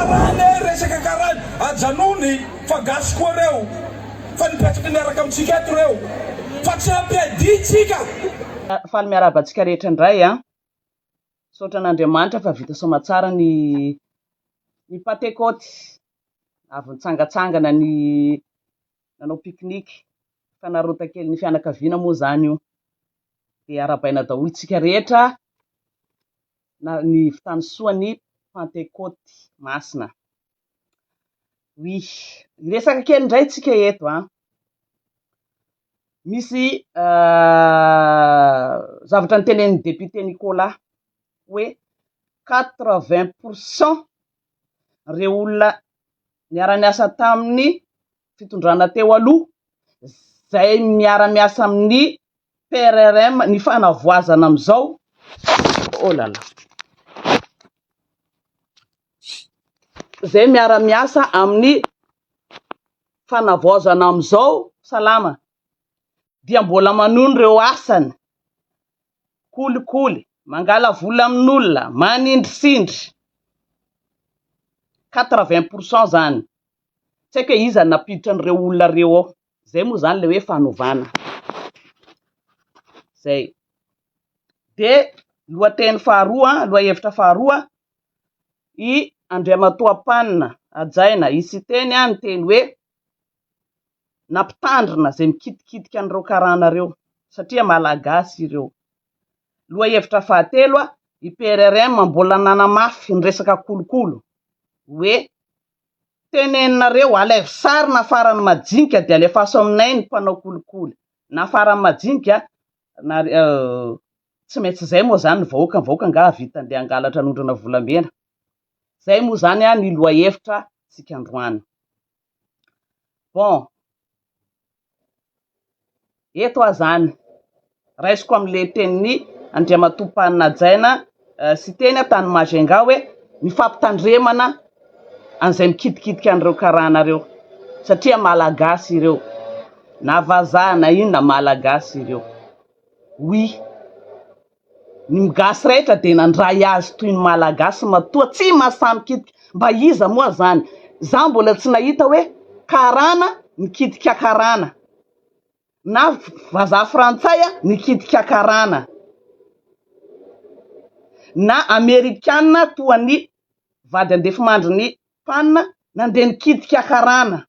Karana e, resaka karana, ajanony fa gasy koa reo, fa nipetraka niaraka amintsika eto reo, fa tsy ampiadintsika. Faly miarahaba antsika rehetra indray an! Misaotra an'Andriamanitra fa vita soamatsara ny ny Pantekoty, avy nitsangatsangana ny nanao pique-nique, fanararaotan-kelin'ny fianakaviana moa izany io. Dia arahabaina daholo tsika rehetra na ny vitany soa ny Pantekoty masina. Oui, hiresaka kely indray tsika eto an. Misy zavatra notenenin'ny député Nicolas hoe 80% ireo olona niara-niasa tamin'ny fitondrana teo aloha izay miara-miasa amin'ny PRRM ny fanavoazana amin'izao, oh là là, izay miara-miasa amin'ny fanavaozana amin'izao, salama, dia mbola manohy ireo asany, kolikoly, mangala vola amin'olona, manindrisindry, 80 pourcent zany. Tsy haiko hoe iza no nampiditra an'ireo olona ireo ao. Izay moa izany ilay hoe fanovana. Izay. Dia lohateny faharoa, lohahevitra faharoa, i Andriamatoa Mpanina hajaina, i Siteny niteny hoe nampitandrina izay mikitikitika an'ireo karana ireo satria Malagasy ireo. Lohahevitra fahatelo, i PRRM mbola nanamafy ny resaka kolokolo hoe Teneninareo, alaivo sary na farany majinika dia alefaso aminay ny mpanao kolikoly. Na farany majinika na tsy maintsy izay moa izany ny vahoaka, ny vahoaka angaha hahavita andeha hangalatra hanondrana volamena. Izay moa izany ny lohahevitra tsika androany. Bon, Eto aho izany, raisiko amin'ilay tenin'i Andriamatoa Mpanajaina Siteny tany Majunga hoe ny fampitandremana an'izay mikitikitika an'ireo karana ireo satria Malagasy ireo, na vazaha na inona Malagasy ireo. Oui. Ny gasy rehetra dia nandray azy toy ny malagasy matoa tsy mahasahy mikitika, mba iza moa zany? Za mbola tsy nahita hoe karana nikitika karana na vazaha frantsay nikitika karana na amerikana toa ny vady andefimandrin'ny pan nandeha nikitika karana,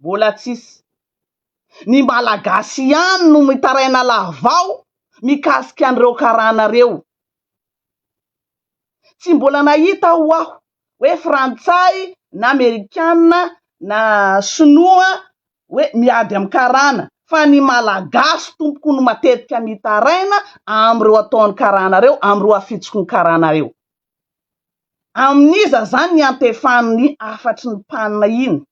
mbola tsisy. Ny Malagasy ihany no mitaraina lavao mikasika an'ireo karana ireo. Tsy mbola nahita aho aho hoe frantsay na amerikana na sinoa hoe miady amin'ny karana fa ny Malagasy tompoko no matetika mitaraina amin'ireo ataon'ny karana ireo, amin'ireo afitsoky ny karana ireo. Amin'iza izany ny antefan'ny hafatry ny PAN iny?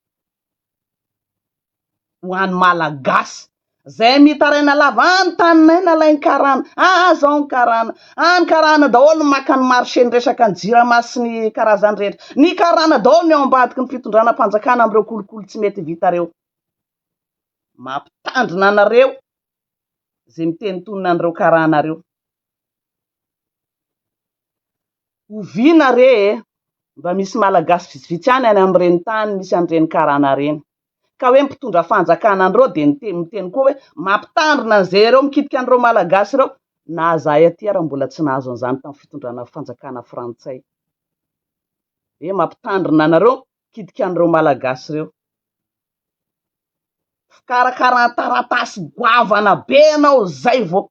Ho an'ny Malagasy izay mitaraina lava, ah ny taninay nalain'ny karana, ah zao ny karana, ah ny karana daholo no maka ny marché ny resaka ny jirama sy ny karazany rehetra, ny karana daholo ny ao ambadiky ny fitondranam-panjakana amin'ireo kolikoly tsy mety vita ireo. Mampitandrina anareo izay mitenontonona an'ireo karana ireo. Oviana re e! Mba misy Malagasy vitsivitsy ihany any amin'ireny tany misy an'ireny karana ireny. Ka hoe mpitondra fanjakana an'ireo dia niteny miteny koa hoe mampitandrina an'izay ireo mikitika an'ireo Malagasy ireo. Na izahay aty ary mbola tsy nahazo an'izany tamin'ny fitondrana fanjakana frantsay. Hoe mampitandrina anareo mikitika an'ireo Malagasy ireo. Fikarakarana taratasy goavana be ianao izay vao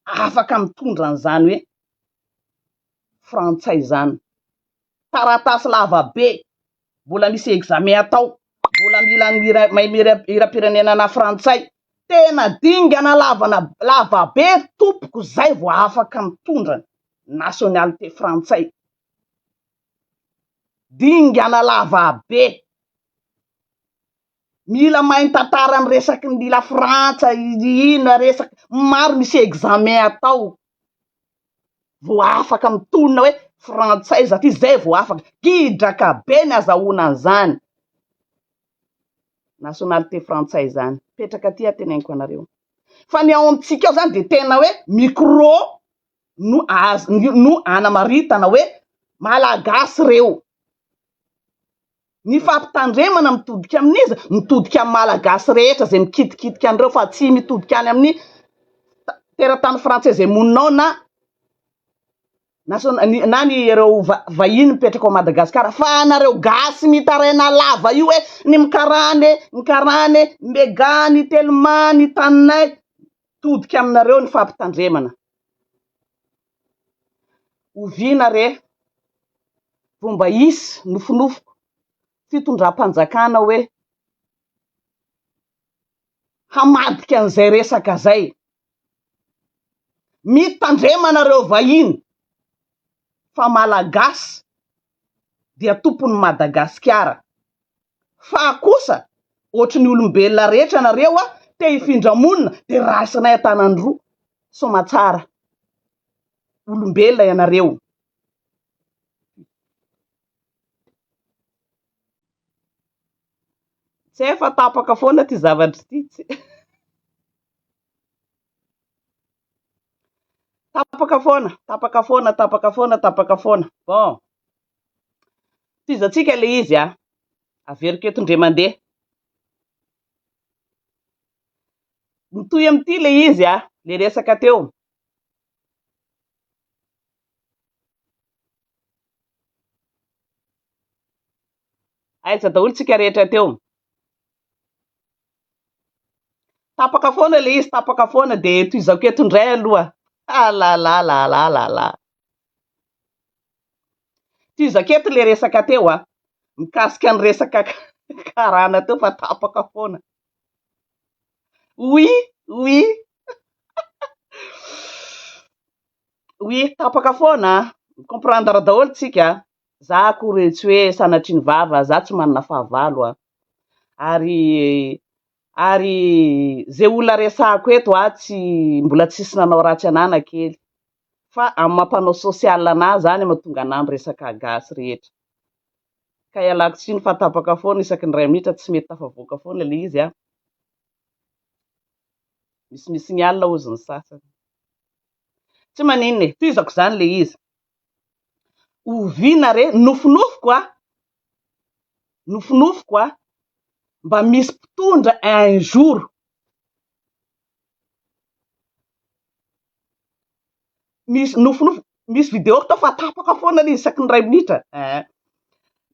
afaka mitondra an'izany hoe frantsay izany. Taratasy lava be, mbola misy examen atao, mbola mila ny mahay hiram-pirenena frantsay. Tena dingana lavana lava be tompoko izay vao afaka mitondra ny nationalité frantsay. Dingana lava be. Mila mahay ny tantara ny resaky ny la frantsa inona resaky maro misy examen atao vao afaka mitonona hoe frantsay za ty zay vao afaka gidraka be ny azahoana an'izany nationalité frantsay zany mipetraka aty aho teneniko anareo fa ny ao amintsika ao zany de tena hoe micro no azo no anamaritana hoe. Malagasy reo. Ny fampitandremana mitodika amin'iza? Mitodika amin'ny Malagasy rehetra izay mikitikitika an'ireo fa tsy mitodika any amin'ny teratany frantsay izay monina ao na na ny ireo vahiny mipetraka ao Madagasikara fa anareo gasy mitaraina lava io hoe ny mikarana e, ny karana e, ny mega, ny telma, ny taninay, mitodika aminareo ny fampitandremana. Oviana re vao mba hisy nofinofiko fitondram-panjakana hoe hamadika an'izay resaka izay. Mitandrema nareo vahiny fa Malagasy dia tompon'i Madagasikara. Fa kosa ohatry ny olombelona rehetra nareo a te hifindra monina dia raisinay an-tanandroa soamatsara. Olombelona ianareo. Tsy hay fa tapaka foana ity zavatra ity. Tsy Tapaka foana, tapaka foana, tapaka foana, tapaka foana. Bon. Tohizantsika ilay izy a. Averiko eto indray mandeha. Mitohy amin'ity ilay izy a, ilay resaka teo. Aiza daholo tsika rehetra teo? Tapaka foana ilay izy, tapaka foana dia tohizako eto indray aloha. Ah la la la la la la. Tohizako eto ilay resaka teo a. Mikasika ny resaka karana teo fa tapaka foana. Oui, oui. Oui, tapaka foana a. Mi-comprendre daholo tsika. Za akory tsy hoe sanatria ny vava, za tsy manana fahavalo a. Ary ary ze olona resahako eto a tsy mbola tsisy nanao ratsy anah na kely. Fa amin'ny maha mpanao social anah zany mahatonga anah miresaka gasy rehetra. Ka ialako tsiny fa tapaka foana isaky ny iray minitra tsy mety tafavoaka foana ilay izy a. Misimisy ny alina hozy ny sasany. Tsy maninona e, tohizako izany ilay izy. Oviana re, nofinofiko a, nofinofiko a, mba misy mpitondra un jour misy nofinofy, misy vidéo tao fa tapaka foana ilay izy isaky ny iray minitra eh.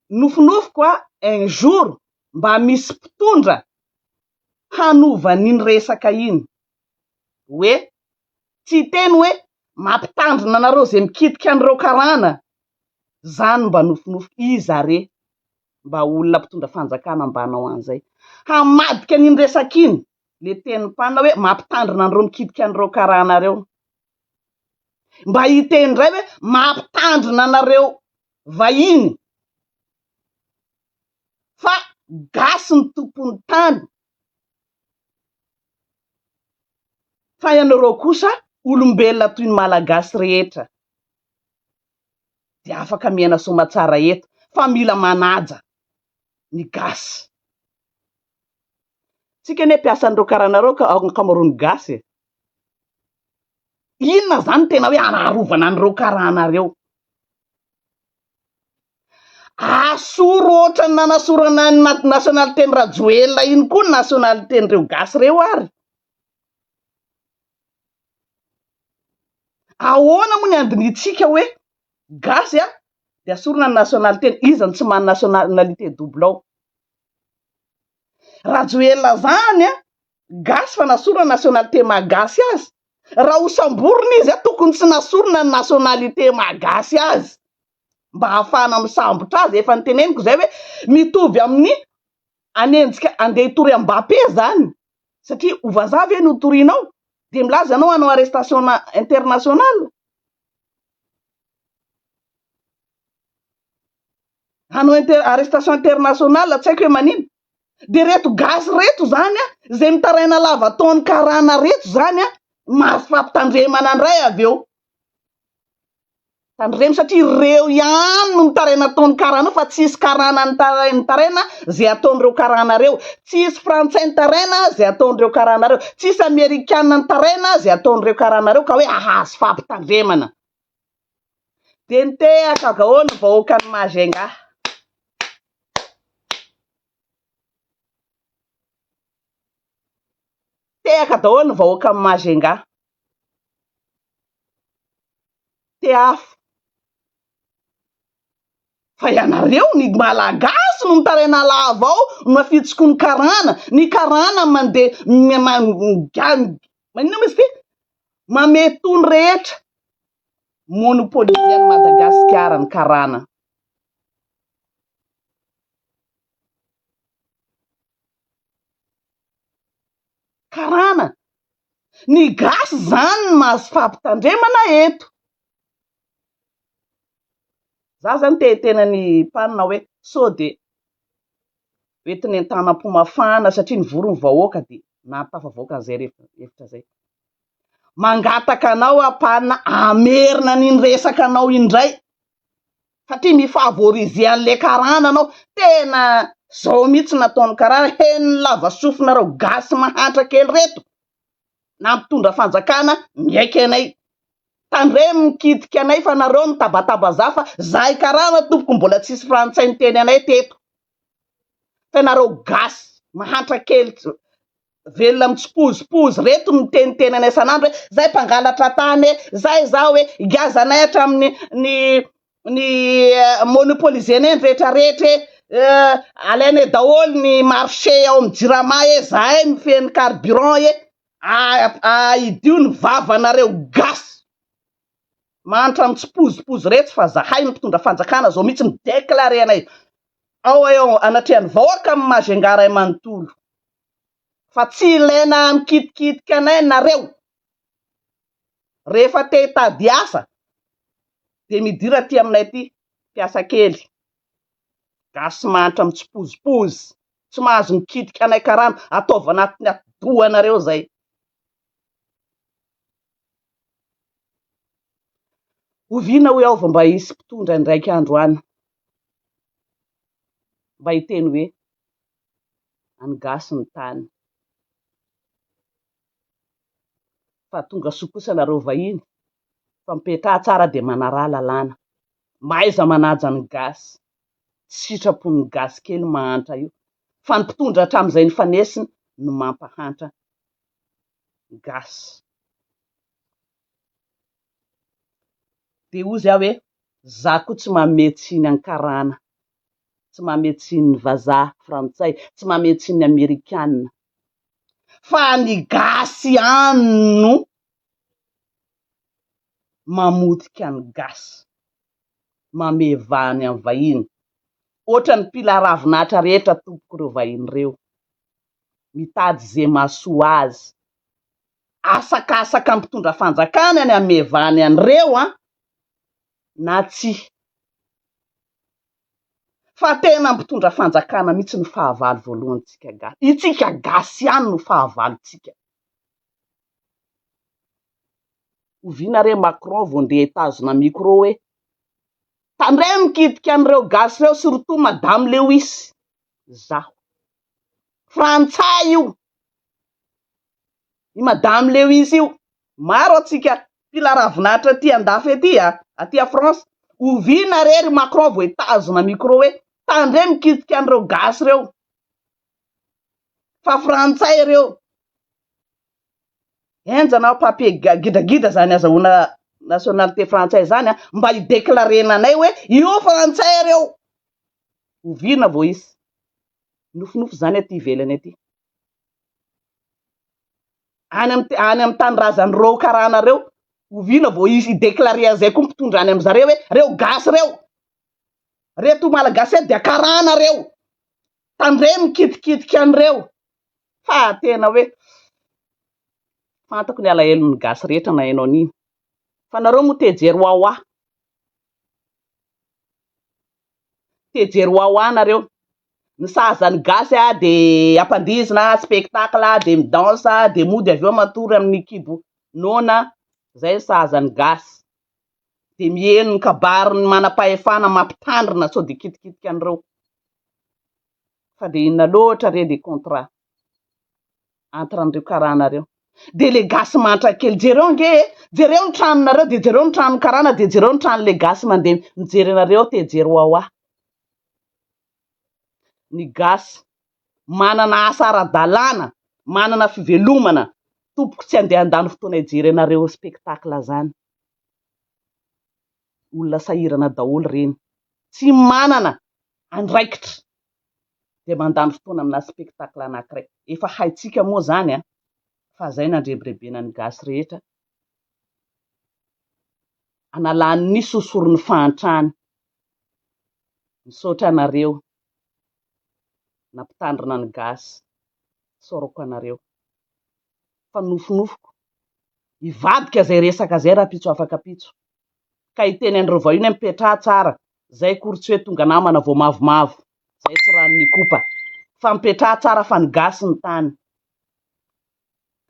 Nofinofiko a, un jour mba misy mpitondra hanova an'iny resaka iny hoe tsy hiteny hoe mampitandrina anareo izay mikitika an'ireo karana, zany mba nofinofiko, iza re mba olona mpitondra fanjakana mba hanao an'izay, hamadika an'iny resaka iny, le tenin'ny mpanina hoe mampitandrina an'ireo mikitika an'ireo karana ireo, mba hiteny indray hoe mampitandrina anareo vahiny fa gasy ny tompon'ny tany, Fa ianareo kosa olombelona toy ny Malagasy rehetra dia afaka miaina soamatsara eto fa mila manaja ny gasy. Tsika anie mpiasan'ireo karana ireo ka ankamaroany gasy e. Inona zany tena hoe anarovana an'ireo karana ireo? Asoro ohatran'ny nanasorana ny nationalité-n'i Rajoelina iny koa ny nationalité-n'ireo gasy ireo ary. Ahoana moa ny andinihintsika hoe gasy a, dia asorina ny nationalité-ny, iza no tsy manana nationalité double ao? Rajoelina zany a, gasy fa nasorina nationalité maha gasy azy, raha ho samborina izy a, tokony tsy nasorina ny nationalité maha gasy azy mba hahafahana misambotra azy, efa noteneniko izay hoe mitovy amin'ny hanenjika andeha hitory an'i Mbappé zany, satria ho vazaha ve no hotorianao dia milaza ianao hanao arrestation internationale? Hanao inter arrestation internationale tsy haiko hoe manino? Dia reto gasy reto zany a, izay mitaraina lava ataon'ny karana reto zany a, mahazo fampitandremana indray avy eo. Tandremo satria ireo ihany no mitaraina ataon'ny karana fa tsisy karana nitaraina izay ataon'ireo karana ireo, tsisy frantsay nitaraina izay ataon'ireo karana ireo, tsisy amerikana nitaraina izay ataon'ireo karana ireo ka hoe ahazo fampitandremana. Dia nitehaka daholo ny vahoakan'i Majunga. Tehaka daholo ny vahoakan'i Majunga. Tehafo. Fa ianareo ny Malagasy no mitaraina lava ao no afitsiko ny karana, ny karana mandeha maninona moa izy ity? Mamehy ny rehetra, monopoliser an'i Madagasikara ny karana. Karana, ny gasy zany no mahazo fampitandremana eto. Za zany te hiteny an'i Mpanina hoe sao dia hoentiny an-tanam-po mafana satria nivory ny vahoaka dia nahatafavoaka an'izay hevitra izay. Mangataka anao aho Mpanina hamerina an'iny resaka anao indray satria mi-favoriser an'ilay karana anao, tena zao mihitsy nataon'ny karana, henon'ny lava sofinareo gasy mahantra kely reto na mpitondra fanjakana miaiky anay Tandremo mikitika anay fa nareo mitabataba za fa zahay karana tompoko mbola tsisy frantsay niteny anay teto fa nareo gasy mahantra kely velona mitsipozipozy reto miteniteny anay isan'andro hoe zay mpangalatra tany e zay zao e giazanay hatramin'ny ny ny monopoliser-nay ny rehetra rehetra e alainay daholo ny marché ao amin'ny jirama e zahay mifehy ny carburant e Ahidio ny vavanareo gasy mahantra mitsipozipozy retsy fa zahay ny mpitondra fanjakana zao mihitsy mi declare anay ao eo anatrehan'ny vahoaka amin'ny Majunga ray manontolo fa tsy ilaina mikitikitika anay nareo rehefa te hitady asa de midira aty aminay aty mpiasa kely gasy mahantra mitsipozipozy Tsy mahazo mikitika anay karana, ataovy anatin'ny atidohanareo zay. Oviana hoy aho vao mba hisy mpitondra indraika andro any mba hiteny hoe an'ny gasy ny tany. Fa tonga soa kosa nareo vahiny fa mipetraha tsara dia manaraha lalàna. Mahaiza manaja ny gasy. sitrapon'ny gasy kely mahantra io fa ny mpitondra hatramin'izay nifanesina no mampahantra ny gasy. Dia hozy aho hoe za koa tsy manome tsiny an'i karana, tsy manome tsiny ny vazaha frantsay, tsy manome tsiny ny amerikana fa ny gasy ihany no mamotika ny gasy. mamehy vahany amin'ny vahiny. Ohatran'ny mpila ravinahitra rehetra tompoko ireo vahiny ireo. Mitady ze mahasoa azy. Asakasaka ny mpitondra fanjakana ny hamehy vahany an'ireo an! Na tsia. Fa tena mpitondra fanjakana mihitsy no fahavalo voalohantsika gasy. Itsika gasy ihany no fahavalontsika. Oviana re Macron vao ndeha hitazona micro hoe tandremo mikitika an'ireo gasy ireo surtout madame Lewis. Zaho. Frantsay io. I madame Lewis io. Maro antsika mpila ravinahitra aty andafy aty a, aty a France. Oviana re ry Macron vao hitazona micro hoe tandremo mikitika an'ireo gasy ireo. Fa frantsay ireo. Henjana aho papier gidragidra zany azahoana nationalité frantsay zany a, mba hi-declarer-na anay hoe io frantsay reo, oviana vao hisy? Nofinofy zany aty ivelany aty. Any am any am tanindrazan'ireo karana reo, oviana vao hisy hi-declarer an'izay koa mpitondra any am'zareo hoe reo gasy reo, reto malagasy reto dia karana reo, tandremo mikitikitika an'ireo. Fa tena hoe fantako ny alahelon'ny gasy rehetra naheno an'iny. Fa nareo moa te hijery wawa. Te hijery wawa nareo. Ny sahaza ny gasy a de ampandihizina spectacle de mi-danse de mody avy eo matory amin'ny kibo noana, zay ny sahaza ny gasy. De miheno ny kabarin'ny manam-pahefana mampitandrina sao de kitikitika an'ireo. Fa dia inona loatra re le contrat entre an'ireo karana ireo? Dia le gasy mahantra kely, jereo ange e! Jereo ny tranonareo dia jereo ny tranon'ny karana dia jereo ny tranon'le gasy mandeha mijery anareo te hijery wawa. Ny gasy manana asa ara-dalàna, manana fivelomana, tompoko tsy andeha handany fotoana hijery anareo spectacle zany. Olona sahirana daholo ireny, tsy manana andraikitra dia mandany fotoana amina spectacle anakiray. Efa haintsika moa zany an, fa zay nandrebirebena ny gasy rehetra analany ny sosoron'ny fahantrany. Misaotra anareo nampitandrina ny gasy, isaorako anareo fa nofinofiko hivadika zay resaka zay rahampitso afak'ampitso ka hiteny an'ireo vahiny hoe mipetraha tsara, zay akory tsy hoe tonga namana vao mavomavo, zay tsy ranon'Ikopa fa mipetraha tsara fa ny gasy ny tany.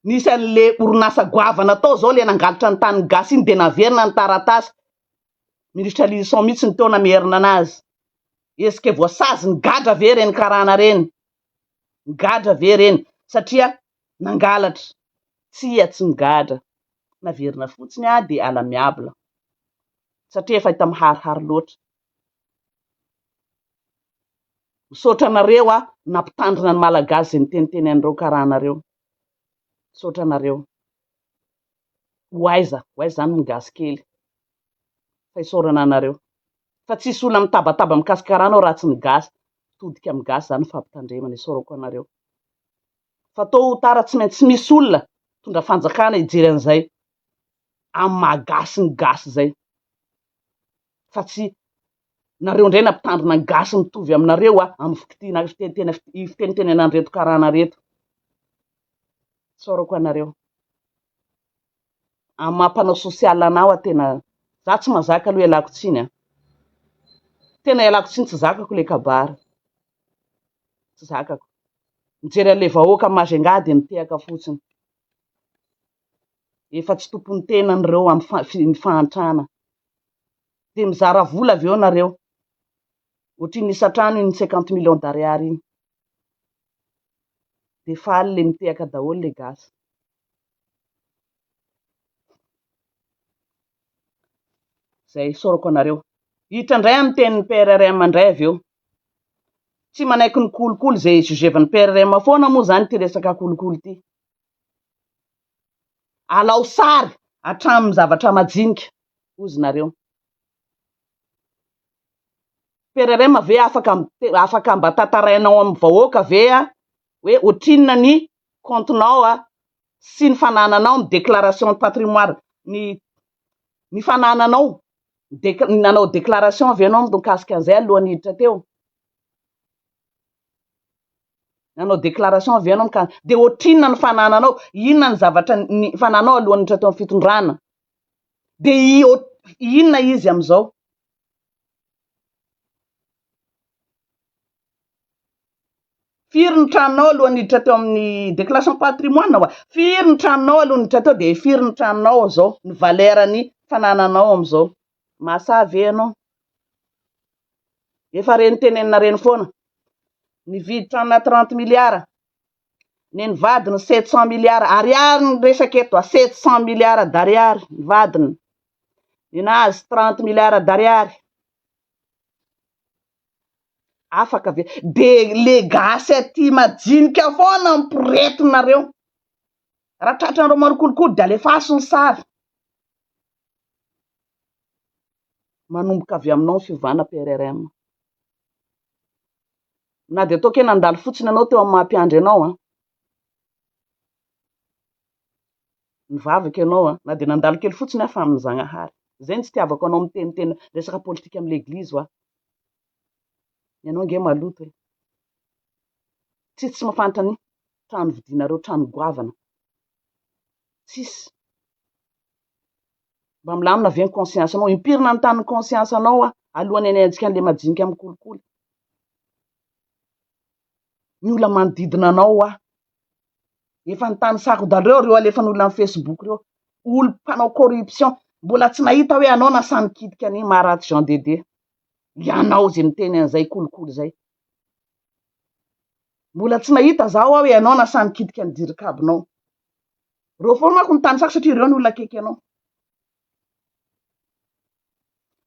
Nisy an'le orinasa goavana tao zao le nangalatra ny tanin'ny gasy iny de naverina ny taratasy, Ministra Lylison mihitsy no teo namerina anazy. Est ce que voasazy nigadra ve ireny karana ireny? Nigadra ve ireny satria nangalatra? Tsia tsy migadra, naverina fotsiny ah dia à l'amiable satria efa hita miharihary loatra. Misaotra anareo ah nampitandrina ny Malagasy izay niteniteny an'ireo karana ireo. Misaotra anareo. Ho aiza, ho aiza izany ny gasy kely. Fa isaorana anareo. Fa tsisy olona mitabataba mikasika karana ao raha tsy ny gasy. Mitodika amin'ny gasy izany ny fampitandremana. Isaorako anareo. Fa tôt ou tard tsy maintsy misy olona mitondra fanjakana hijery an'izay amin'ny maha gasy ny gasy izay. Fa tsy nareo indray nampitandrina ny gasy mitovy aminareo a, amin'ny fikitiana fitenitena fitenitenena an'ireto karana ireto. Isaorako anareo. Amin'ny maha mpanao social anah aho tena za tsy mahazaka aloha ialako tsiny a. Tena ialako tsiny tsy zakako le kabary. Tsy zakako. Mijery an'ilay vahoaka Majunga dia mitehaka fotsiny. Efa tsy tompon'ny tenany ireo amin'ny fahantrana. Dia mizara vola avy eo nareo. Ohatrin'ny isan-trano iny cinquante millions d'ariary iny. Dia faly le mitehaka daholo le gasy. Izay isaorako anareo. Hiditra indray amin'ny tenin'ny PRRM indray avy eo. Tsy manaiky ny kolikoly izay jugevan'ny PRRM foana moa izany ity resaka kolikoly ity. Alao sary hatramin'ny zavatra majinika hozy nareo. PRRM ve afaka afaka mba tantarainao amin'ny vahoaka ve hoe ohatrinona ny compte-nao sy ny fanananao ny déclaration de patrimoine ny ny fanananao Dec- nanao déclaration ve ianao mikasika an'izay alohan'ny hiditra teo? Nanao déclaration ve ianao mikasika dia ohatrinona ny fanananao? Inona ny zavatra ny fananao alohan'ny hiditra teo amin'ny fitondrana? Dia i- inona izy amin'izao? Firy ny tranonao alohan'ny hiditra teo amin'ny déclaration patrimoine wa? Firy ny tranonao alohan'ny hiditra teo dia firy ny tranonao amin'izao, ny valeur ny fanananao amin'izao. Mahasahy ve ianao? Efa reny tenenina reny foana. Nividy tranona 30 milliards, ny ny vadiny 700 milliards ariary ny resaka eto, 700 milliards d'ariary ny vadiny. Ninazy 30 milliards d'ariary. Afaka ve? De le gasy aty majinika foana miporetinareo. Raha tratranareo marokolokolo de alefaso ny sary. Manomboka avy aminao ny fiovana PRRM. Na dia ataoko hoe nandalo fotsiny ianao teo amin'ny maha mpiandry anao an. Nivavaka ianao an, na dia nandalo kely fotsiny aho fa amin'ny Zagnahary. Izay no tsy itiavako anao miteniteny resaka politika amin'ny leglizy hoa. Ianao ange maloto e. Tsisy tsy mahafantatra ny trano vidianareo, trano goavana. Tsisy. Mba milamina ve ny conscience anao? Impiry nanontany ny conscience anao aho alohan'ny hanenjika an'ilay majinika amin'ny kolikoly? Ny olona manodidina anao aho. Efa nitanisako daholo ireo alefan'olona amin'ny Facebook ireo. Olo mpanao corruption. Mbola tsy nahita hoe anao nasahy nikitika an'i Marat Jean Dédé. Ianao izay miteny an'izay kolikoly izay. Mbola tsy nahita zaho aho ianao nasahy nikitika ny dirikabonao. Ireo foana manko no tanisako satria ireo no olona akaiky anao.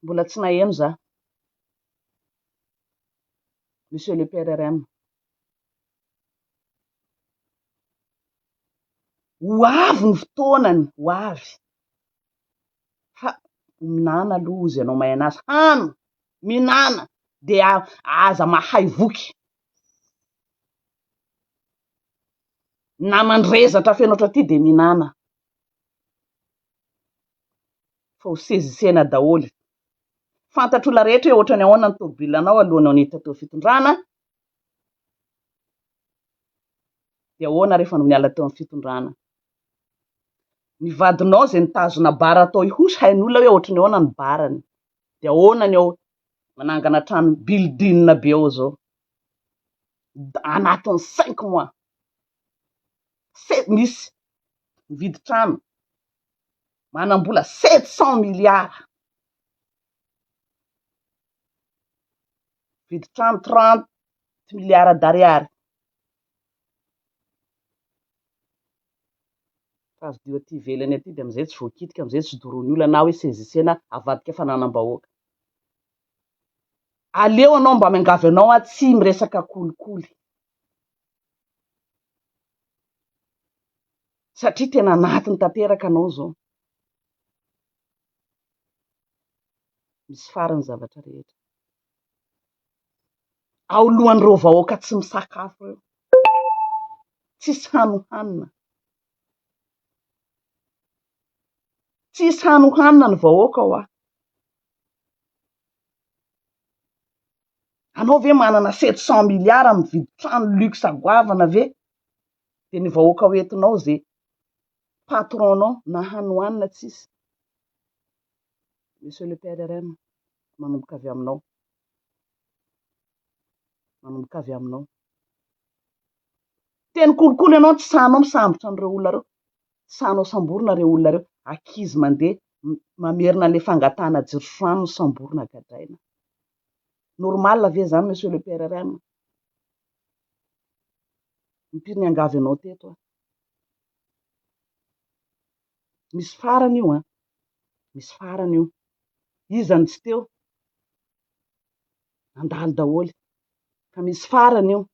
Mbola tsy naheno za. Monsieur le PRRM. Ho avy ny fotoanany, ho avy. Fa minana aloha ozy ianao mahay anazy. Hano, minana, dia aza mahay voky. Na mandrezatra feno ohatran'ity dia minana. Fa ho sezisena daholo. Fantatr'olona rehetra hoe ohatran'ny ahoana ny tomobilanao alohan'ny ho niditra teo fitondrana. Dia ahoana rehefa niala teo amin'ny fitondrana. Ny vadinao izay nitazona bara tao Ihosy hain'olona hoe ohatran'ny ahoana ny barany. Dia ahoana ny ao manangana trano building be ao izao. Anatin'ny cinq mois. Misy mividy trano manam-bola 700 milliards. Mividy trano 30 milliards d'ariary. Fa azo dio aty ivelany aty dia amin'izay tsy voakitika, amin'izay tsy doroan'ny olona na hoe saisissena avadika fananam-bahoaka. Aleo anao mba miangavy anao aho tsy miresaka kolikoly. Satria tena anatiny tanteraka anao izao. Misy farany ny zavatra rehetra. Ao lohan'ireo vahoaka tsy misakafo ireo. Tsisy hany hohanina. Tsisy hany hohanina ny vahoaka hoa. Anao ve manana 700 milliards mividy trano luxe goavana ve? Dia ny vahoaka ho entinao ze patron-nao na hany hohanina tsisy. Monsieur le PRRM, manomboka avy aminao. Manomboka avy aminao. Teny kolikoly ianao tsy sahanao misambotra an'ireo olona ireo. Tsy sahanao samborina ireo olona ireo. Ankizy mandeha mamerina an'ilay fangatahana jiro sy rano no samborina gadraina. Normal ve izany monsieur le PRRM? Impiry niangavy anao teto aho. Misy farany io an. Misy farany io. Iza no tsy teo? Nandalo daholo. Fa misy farany io.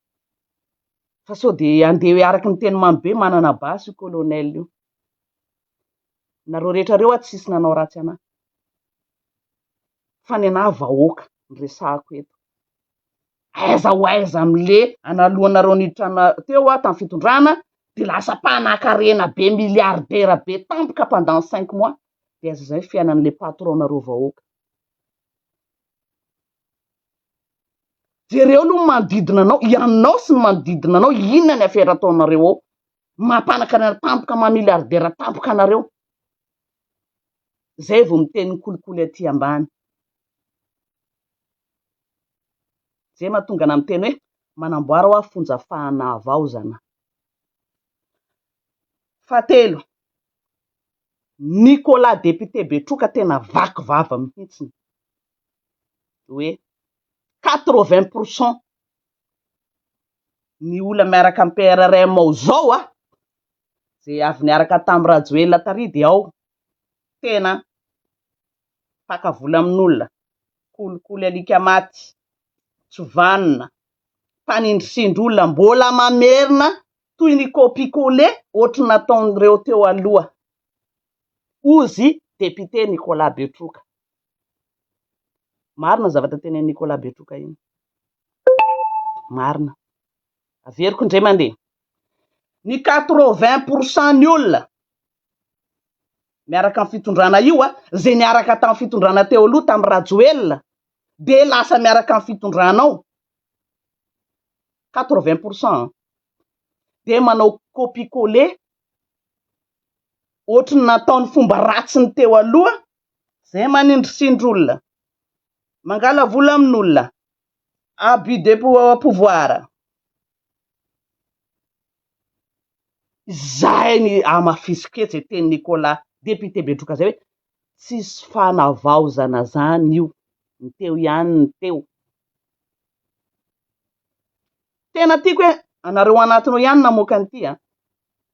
Fa sao dia handeha hoe araka ny teny mamy be manana basy io colonel io. Nareo rehetra reo aho tsisy nanao ratsy anah. Fa ny anah vahoaka no resahako eto. Aiza ho aiza amle analohanareo niditra teo aho tamin'ny fitondrana dia lasa mpanakarena be milliardaire be tampoka pendant cinq mois dia aiza izay fiainan'le patron nareo vahoaka. Jereo aloha ny manodidina anao, ianao sy ny manodidina anao, inona ny afera ataonareo ao? Mampanakarena tampoka, maha milliardaire tampoka anareo. Zay vao miteny ny kolikoly aty ambany. Zay mahatonga anah miteny hoe manamboara hoa fonja fahanavaozana. Fahatelo, Nicolas député Betroka tena vaky vava mihitsiny hoe 80 pour cent ny olona miaraka amin'ny PRRM ao zao a, zay avy niaraka tamin'i Rajoelina tary dia ao tena mpaka vola amin'olona, kolikoly alika maty, tsy vanona, mpanindrisindry olona, mbola mamerina toy ny copie coller ohatry ny nataon'ireo teo aloha, hozy député Nicolas Betroka. Marina ny zavatra tenenin'i Nicolas Betroka iny. Marina. Averiko indray mandeha. Ny 80 pour cent ny olona miaraka amin'ny fitondrana io a, izay niaraka tamin'ny fitondrana teo aloha tamin'i Rajoelina dia lasa miaraka amin'ny fitondrana ao. 80 pour cent dia manao copie coller ohatry ny nataony fomba ratsiny teo aloha izay manindrisindry olona, mangala vola amin'olona, abus de pouvoir. Izay ny hamafisiko eto izay tenin'i Nicolas député Betroka izay hoe tsisy fanavaozana zany io, ny teo ihany ny teo. Tena tiako hoe anareo anatiny ao ihany namoaka an'ity a.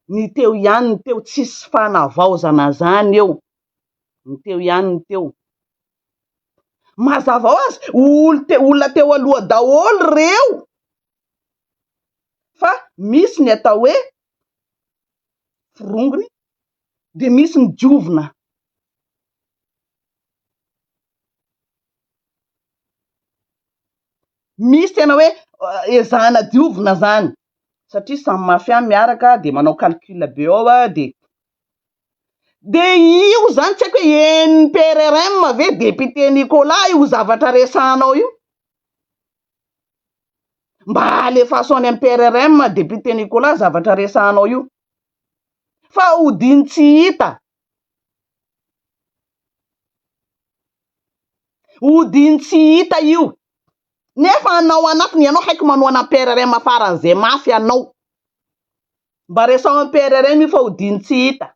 Ny teo ihany ny teo, tsisy fanavaozana zany eo. Ny teo ihany ny teo. Mazava ho azy, olo te- olona teo aloha daholo reo. Fa misy ny atao hoe forongony, dia misy ny diovina. Misy tena hoe ezahana diovina zany satria samy mafia miaraka dia manao calcul be ao dia dia io zany tsy haiko hoe henon'ny PRRM ve député Nicolas io zavatra resahanao io? Mba alefaso any amin'ny PRRM député Nicolas zavatra resahanao io fa odiany tsy hita. Odiany tsy hita io. Nefa anao anatiny ianao haiko manohana ny PRRM faran'izay mafy ianao. Mba resaho amin'ny PRRM io fa odiany tsy hita.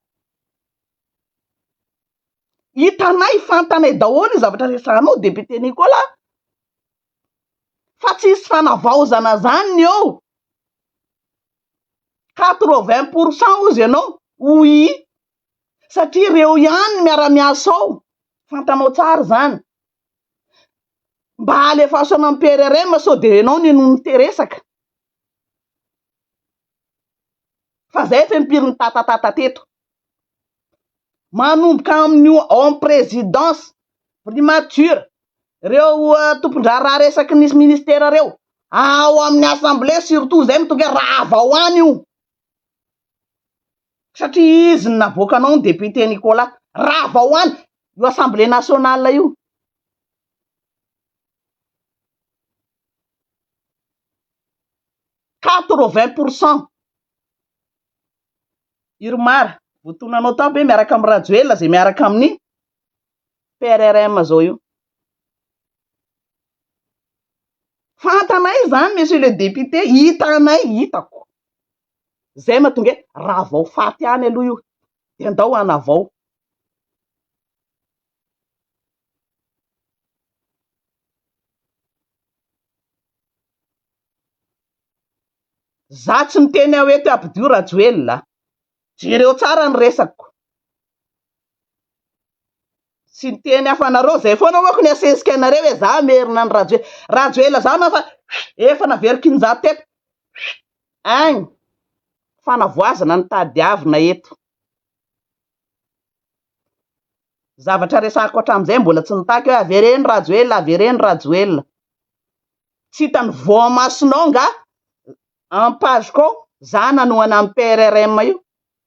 Hitanay, fantanay daholo io zavatra resahanao député Nicolas. Fa tsisy fanavaozana zany ny eo. 80 pour cent hozy ianao, oui. Satria ireo ihany no miara-miasa ao, fantanao tsara izany. Mba alefaso any amin'ny PRRM sao dia ianao no henoin'ny resaka. Fa zay efa impiry nitatatata teto. Manomboka amin'io ao amin'ny présidence, primature, ireo tompon-draharaha resaky ny ministera ireo, ao amin'ny assemblée surtout izay no tonga hoe ravao any io. Satria izy no navoakanao ny député Nicolas. Ravao any io assemblée nationale io. 80 pour cent. Irmar, voatonanao tao ve miaraka amin'i Rajoelina izay miaraka amin'ny PRRM zao io. Fantanay izany monsieur le député, hitanay, hitako. Zay mahatonga hoe ravao faty any aloha io dia andao hanavao. Za tsy miteny aho eto ampidio Rajoelina a. Jereo tsara ny resako. Tsy niteny aho fa nareo zay foana manko ny asesika anareo hoe za merina an'i Rajoelina. Rajoelina za na fa efa naveriko injato teto. Agny fanavoazana no tadiavina eto. Zavatra resahako hatramin'izay mbola tsy nitaky hoe avereno Rajoelina, avereno Rajoelina. Tsy hitan'ny voamasonao nga en page ko za nanohana an'i PRRM io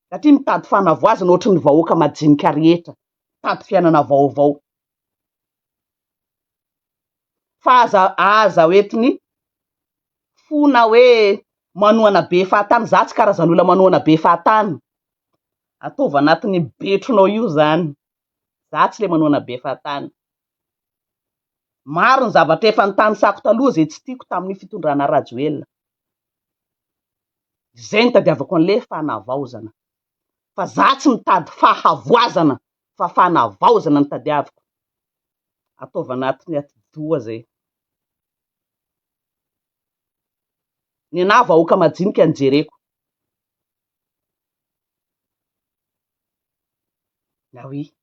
satria mitady fanavoazana ohatry ny vahoaka majinika rehetra, mitady fiainana vaovao. Fa aza aza hoentiny fona hoe manohana be fahatany, za tsy karazan'olona manohana be fahatany, ataovy anatin'ny betronao io zany, za tsy le manohana be fahatany. Maro ny zavatra efa nitanisako taloha izay tsy tiako tamin'ny fitondrana Rajoelina. Izay no tadiavako an'le fanavaozana. Fa za tsy mitady fahavoazana fa fanavaozana no tadiaviko. Ataovy anatin'ny atidoha zay. Nenaha vahoaka majinika no jereko. Ah oui.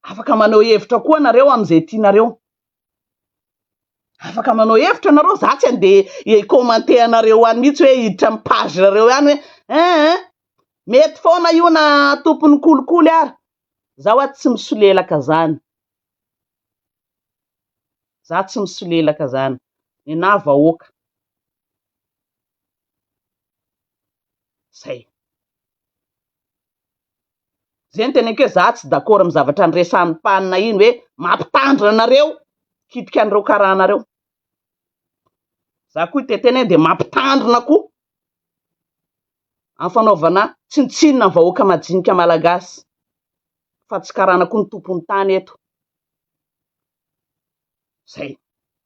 Afaka maneho hevitra koa nareo amin'izay tianareo. Afaka manao hevitra nareo, za tsy andeha hi-commenter anareo any mihitsy hoe hiditra amin'ny page nareo any hoe hein mety foana io na tompon'ny kolikoly ary. Za hoa tsy misolelaka zany. Za tsy misolelaka zany. Nenaha vahoaka. Zay. Zay no teneniko hoe za tsy d'accord amin'ny zavatra niresahan'i Pan iny hoe mampitandrina anareo hikitika an'ireo karana ireo. Za koa hitetena hoe dia mampitandrina koa amin'ny fanaovana tsinontsinona ny vahoaka majinika malagasy fa tsy karana koa ny tompon'ny tany eto. Zay.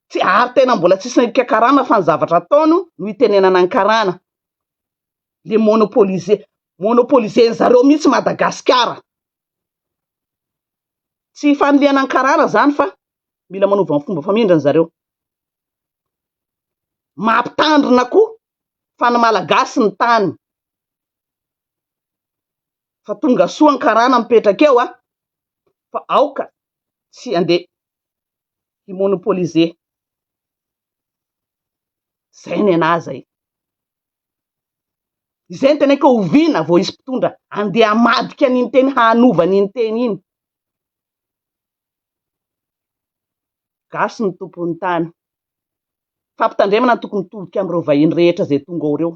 Tsy ary tena mbola tsisy nahilika karana fa ny zavatra ataony no itenenana ny karana. Le monopoliser, monopoliser zareo mihitsy Madagasikara. Tsy fanilihana ny karana zany fa mila manova ny fomba famindrany zareo. Mampitandrina koa fa ny Malagasy ny tany. Fa tonga soa ny karana mipetraka eo a! Fa aoka tsy andeha hi-monopoliser. Zay ny anah zay. Izay no teneniko hoe oviana vao hisy mpitondra andeha hamadika an'iny teny hanova an'iny teny iny. Gasy no tompon'ny tany. Fampitandremana no tokony mitodika amin'ireo vahiny rehetra izay tonga ao ireo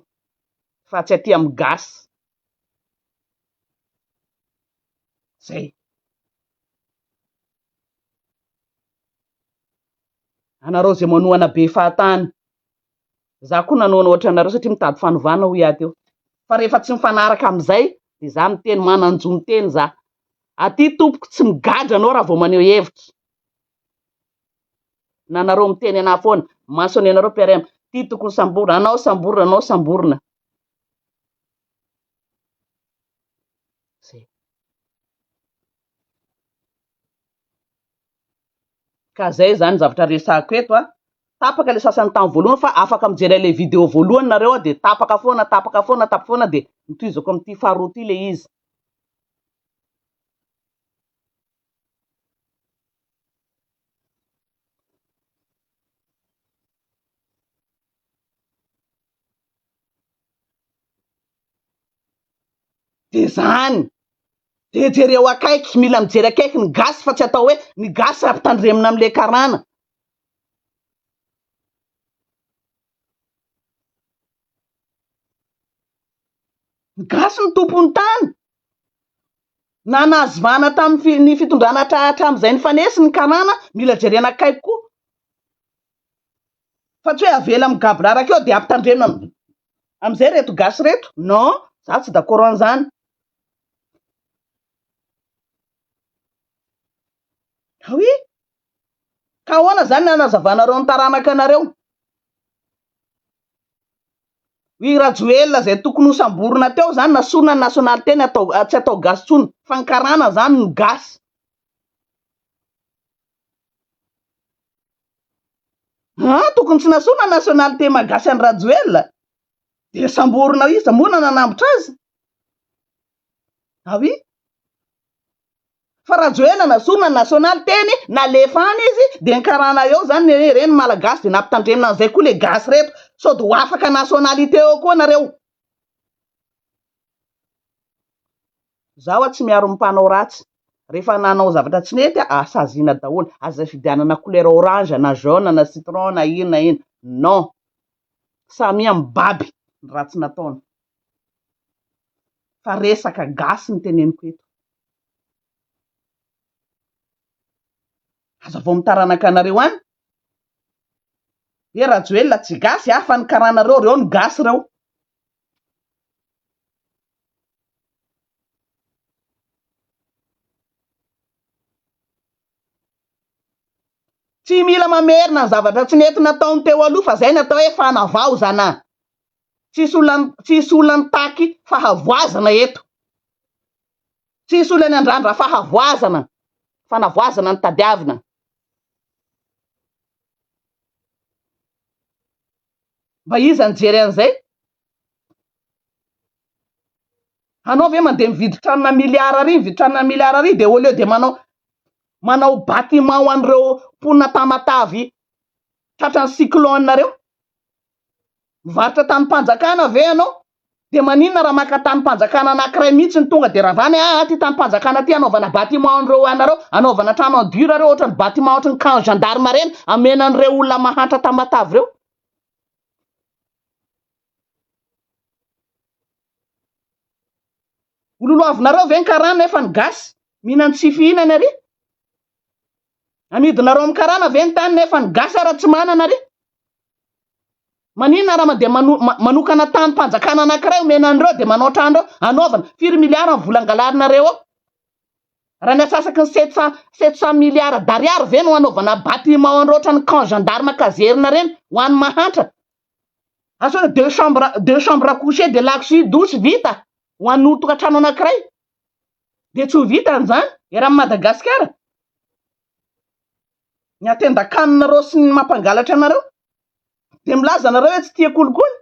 fa tsy aty amin'ny gasy. Zay. Anareo izay manohana be fahatany. Za koa nanohana ohatranareo satria mitady fanovana hoy aho teo. Fa rehefa tsy mifanaraka amin'izay dia za miteny, manan-jo miteny za. Aty tompoko tsy migadra anao raha vao maneho hevitra. Na nareo miteny anah foana, maso anareo PRM, ty tokony samborina, anao samborina, anao samborina. Zay. Ka zay zany zavatra resahako eto a. Tapaka le sasany tamin'ny voalohany fa afaka mijery an'ilay vidéo voalohany nareo a dia tapaka foana, tapaka foana, tapaka foana dia notohizako amin'ity faharoa ity ilay izy. Dia zany. Dia jereo akaiky, mila mijery akaiky ny gasy fa tsy atao hoe ny gasy ampitandremina amin'ilay karana. Ny gasy no tompon'ny tany. Na nazvana tamin'ny ny fitondrana hatramin'izay nifanesy ny karana, mila jerena akaiky koa. Fa tsy hoe avela migaboraraka eo dia ampitandremina amin'izay reto gasy reto. Non, za tsy d'accord an'izany. Ah oui? Ka ahoana zany ny hanazavanareo ny taranaka anareo? I Rajoelina izay tokony ho samborina teo zany nasorina ny nationalité-ny atao tsy atao gasy tsony fa ny karana zany no gasy. Haa tokony tsy nasorina ny nationalité maha gasy an'i Rajoelina dia samborina iza moa no nanambotra azy? Ah oui? Fa Rajoelina nasorina ny nationalité-ny, nalefa any izy dia ny karana eo zany ny hoe ireny malagasy dia nampitandremina an'izay koa le gasy reto sao dia ho afaka nationalité eo koa nareo. Zaho tsy miaro ny mpanao ratsy. Rehefa nanao zavatra tsy nety aho, saziana daholo. Aza fidianana couleur orange na jaune na citron na inona na inona. Non. Samia mibaby ny ratsy nataony. Fa resaka gasy no teneniko eto. Hazavao amin'ny taranaka anareo any hoe Rajoelina tsy gasy ah fa ny karanareo reo no gasy reo. Tsy mila mamerina ny zavatra tsy nety nataony teo aloha fa zay ny atao hoe fanavaozana. Tsisy olona tsisy olona mitaky fahavoazana eto. Tsisy olona niandrandra fahavoazana. Fanavoazana no tadiavina. Mba iza nijery an'izay? Anao ve mandeha mividy tranona milliard ary, mividy tranona milliard ary dia au lieu de manao manao bâtiment ho an'ireo mponina Tamatave tratran'ny cyclone ireo? Mivarotra tanim-panjakana ve ianao? Dia maninona raha maka tanim-panjakana anankiray mihitsy no tonga dia ravana hoe aa ty tanim-panjakana ty anaovana bâtiment an'ireo anareo, anaovana trano en dur ireo ohatran'ny bâtiment ohatran'ny camp gendarme ireny, amena an'ireo olona mahantra Tamatave ireo. Ho lolohavinareo ve ny karana nefa ny gasy mihinan tsy fihinana ary? Amidinareo amin'ny karana ve ny tany nefa ny gasy ara tsy manana ary? Maninona raha mandeha manokana tany mpanjakana anankiray omena an'ireo dia manao trano ireo anaovana firy milliards ny vola angalarinareo ao? Raha ny atsasaky ny 700 700 milliards d'ariary ve no hanaovana bâtiment an'ireo ohatran'ny camp gendarme caserne ireny ho an'ny mahantra? Asa hoe deux chambres deux chambres à coucher de lac sy douche vita ho an'ny tokantrano anankiray dia tsy ho vita an'izany eran'i Madagasikara? Ny hatendan-kaninareo sy ny mampangalatra anareo dia milaza anareo hoe tsy tia kolikoly?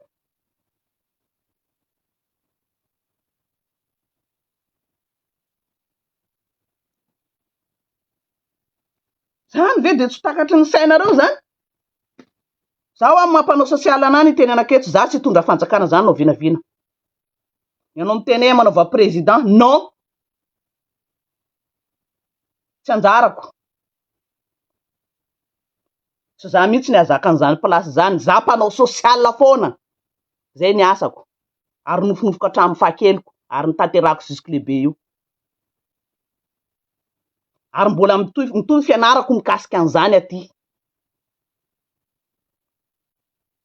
Zany ve dia tsy takatry ny sainareo zany? Zaho amin'ny maha mpanao sosialy anah ny itenenako eto, za tsy hitondra fanjakana zany na oviana Ianao miteny hoe manaova président, non! Tsy anjarako. Tsy za mihitsy ny hahazaka an'izany place zany, za mpanao social foana, zay ny asako, ary nofinofiko hatramin'ny fahakeliko, ary notanterahako jusque lehibe io. Ary mbola mitohy mitohy ny fianarako mikasika an'izany aty.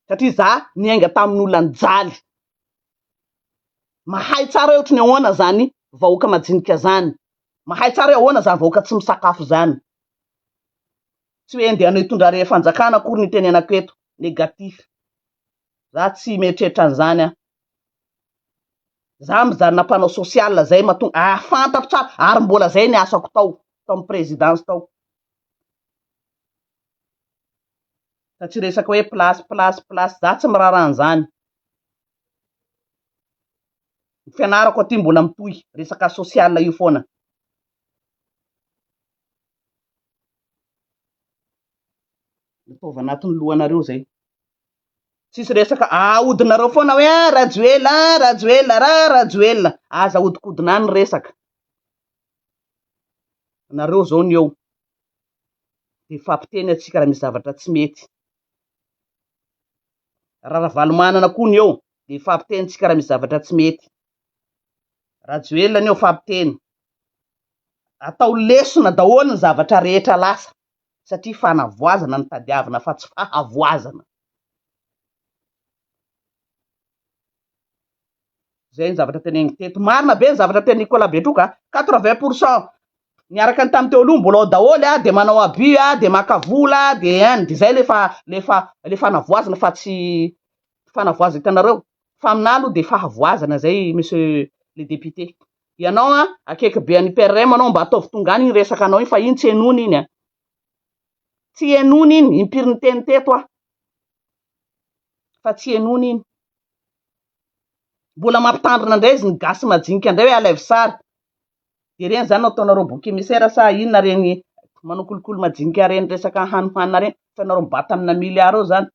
Satria za niainga tamin'olona nijaly. Mahay tsara hoe ohatry ny ahoana zany vahoaka majinika zany. Mahay tsara hoe ahoana zany vahoaka tsy misakafo zany. Tsy hoe andeha hitondra re fanjakana akory ny itenenako eto. Négatif. Za tsy mieritreritra an'izany aho. Za mijanona mpanao social zay mahatonga ah fantako tsara ary mbola zay ny asako tao tao amin'ny présidence tao. Fa tsy resaka hoe place place place za tsy miraharaha an'izany. Ny fianarako aty mbola mitohy resaka social io foana. Ataovy anatin'ny lohanareo zay. Tsisy resaka ahodinareo foana hoe ah Rajoelina ah Rajoelina ra Rajoelina. Aza ahodikodina any ny resaka. Nareo zao ny eo. Dia mifampiteny antsika raha misy zavatra tsy mety. Raha Ravalomanana koa ny eo dia mifampiteny tsika raha misy zavatra tsy mety. Rajoelina ny eo mifampiteny. Atao lesona daholo ny zavatra rehetra lasa satria fanavoazana no tadiavina fa tsy fahavoazana. Zay ny zavatra teneniko teto. Marina be ny zavatra tenin'i Nicolas Betroka a. 80 pour cent niaraka ny tamin'ny teo aloha mbola ao daholo a, dia manao abus a, dia maka vola, dia any. Dia zay le fa le fa le fanavoazana fa tsy fanavoazana hitanareo. Fa aminà aloha dia fahavoazana zay monsieur le député. Ianao a, akaiky be an'i PRM anao mba ataovy tonga any iny resaka anao iny fa iny tsy henoina iny a. Tsy henoina iny, impiry niteny teto aho fa tsy henoina iny. Mbola mampitandrina indray izy ny gasy majinika indray hoe alaivo sary. Dia ireny izany no ataonareo bouc émissaire sa inona ireny manao kolikoly majinika ireny resaka hanohanana ireny fa nareo mibata amina milliards eo izany.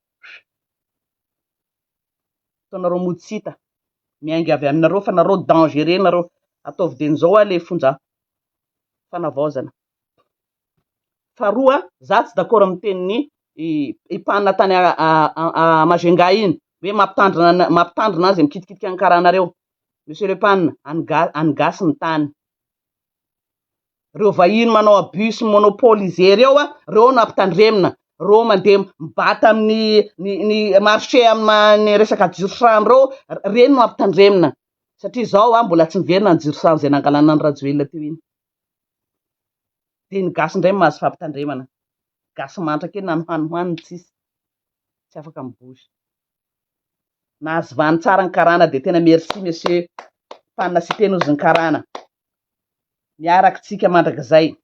Ataonareo mody tsy hita. Miainga avy aminareo fa nareo dangereux nareo. Ataovy dieny izao hoa le fonja fanavaozana. Faharoa, za tsy d'accord amin'ny tenin'i i Pana tany Majunga iny hoe mampitandrina mampitandrina azy mikitikitika ny karanareo. Monsieur le Pana, any ga- any gasy ny tany. Reo vahiny manao abus sy monopoliser reo a, reo no ampitandremina. Reo mandeha mibata amin'ny ny ny marché amin'ny resaka jiro sy rano reo, reny no ampitandremina. Satria zao a mbola tsy niverina ny jiro sy rano izay nangalana an'i Rajoelina teo iny. Dia ny gasy indray mahazo fampitandremana. Gasy mantra kely na ny hanohaniny tsisy. Tsy afaka mi-bouge. Nahazo vany tsara ny karana dia tena merci monsieur Mpanina Siteny ozy ny karana. Miaraka tsika mandrakizay.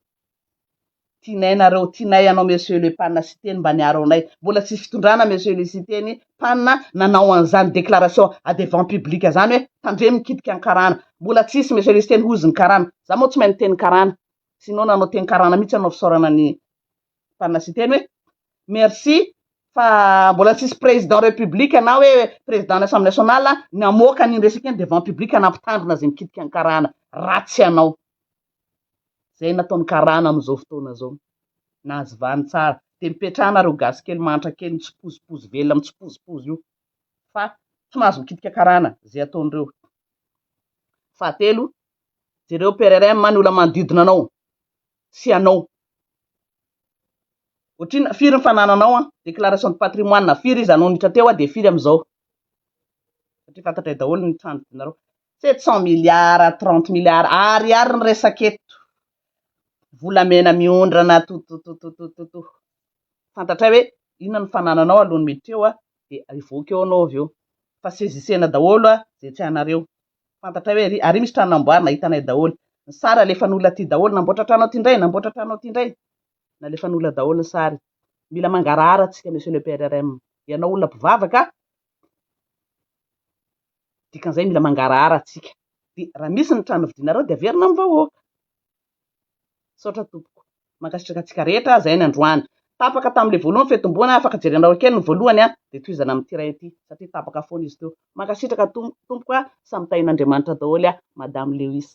Tianay nareo, tianay anao monsieur le Mpanina Siteny mba niaro anay. Mbola tsisy fitondrana monsieur le Siteny Mpanina nanao an'izany déclaration à devant public zany hoe tandremo mikitika ny karana. Mbola tsisy monsieur le Siteny hozy ny karana. Za moa tsy mahay miteny karana. Sinon nanao teny karana mihitsy anao fisaorana ny Mpanina Siteny hoe merci fa mbola tsisy président république na hoe président ny assemblée nationale namoaka an'iny resaka iny devant public nampitandrina izay mikitika ny karana. Ratsy anao. Zay nataon'ny karana amin'izao fotoana izao. Nahazo vany tsara. Dia mipetraha nareo gasy kely mahantra kely mitsipozipozy velona mitsipozipozy io. Fa tsy mahazo mikitika karana izay ataon'ireo. Fahatelo, jereo PRRM ny olona manodidina anao sy anao. Ohatrina, firy ny fanananao an? Déclaration de patrimoine, firy izy anao niditra teo dia firy amin'izao? Satria fantatray daholo ny trano vidinareo. 700 milliards, 30 milliards, ariary ny resaka eto. Volamena miondrana totototototo. Fantatray hoe inona ny fanananao alohan'ny miditra eo dia hivoaka eo anao avy eo. Fa saisissena daholo izay tsy anareo. Fantatray hoe ary misy trano namboarina, hitanay daholo. Ny sary alefan'olona aty daholo, namboatra trano aty indray, namboatra trano aty indray. Nalefan'olona daholo ny sary. Mila mangarahara tsika monsieur le PRRM. Ianao olona mpivavaka, dikan'izay mila mangarahara tsika. Dia raha misy ny trano vidinareo dia averina amin'ny vahoaka. Misaotra tompoko. Mankasitraka antsika rehetra izay ny androany. Tapaka tamin'ilay voalohany fitomboana, afaka jerenareo kely ny voalohany a, dia tohizana amin'ity iray ity satria tapaka foana izy teo. Mankasitraka tompoko a, samy tahian'Andriamanitra daholo a, Madame Lewis.